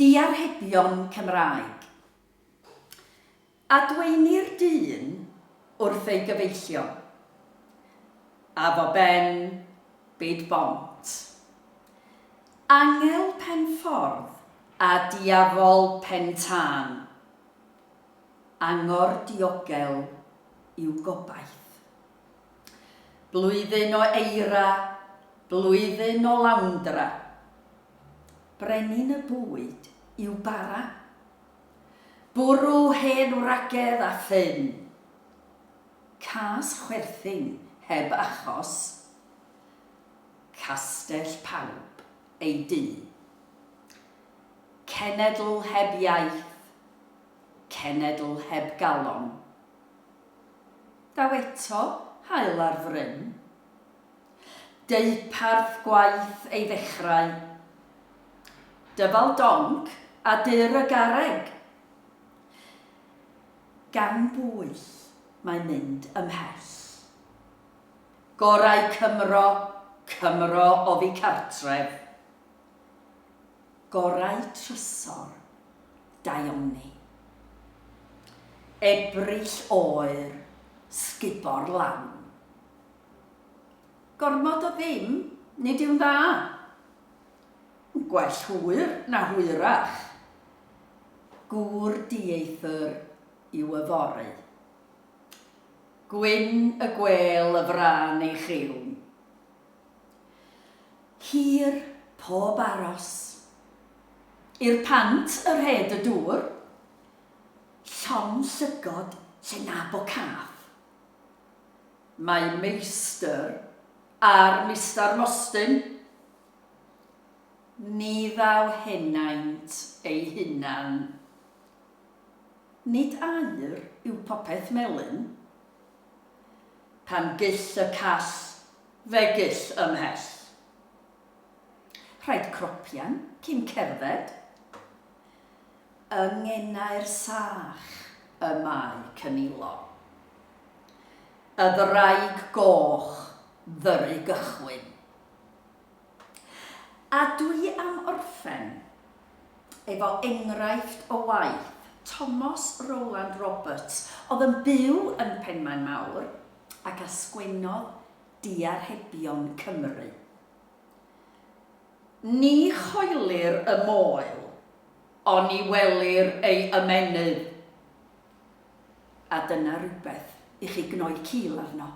Diarhebion Cymraeg. Adwaenir dyn wrth ei gyfeillion. A fo ben bid bont. Angel pen ffordd a diafol pen tân. Angor diogel yw gobaith. Blwyddyn o eira, blwyddyn o lawndra. Brenin y bwyd yw bara. Bwrw hen wragedd a ffyn. Cas chwerthin heb achos. Castell pawb ei dŷ. Cenedl heb iaith, cenedl heb galon. Daw eto haul ar fryn. Deuparth gwaith ei ddechrau. Dyfal donc a dur y garreg. Gan bwyll mae mynd ymhell. Gorau Cymro, Cymro oddi cartref. Gorau trysor, daioni. Ebrill oer, sgubor lawn. Gormod o ddim, nid yw'n dda. Gwell hwyr na hwyrach. Gŵr dieithr yw yfory. Gwyn y gwêl y frân ei chriwn. Hir pob aros. I'r pant y rhed y dŵr. Llond llygod lle na bo cath. Mae meistr ar Mistar Mostyn. Ni ddaw henaint ei hunan. Nid aur yw popeth melyn. Pan gyll y call, fe gyll ymhell. Rhaid cropian cyn cerdded. Yng ngenau'r sach y mae cynilo. Y ddraig goch ddyru gychwyn. A dwi am orffen efo enghraifft o waith Tomos Rowland Roberts oedd yn byw yn Penmaenmawr ac a sgwennodd Diarhebion Cymru. Ni choelir y moel, oni welir ei ymennydd. A dyna rywbeth i chi gnoi cil arno.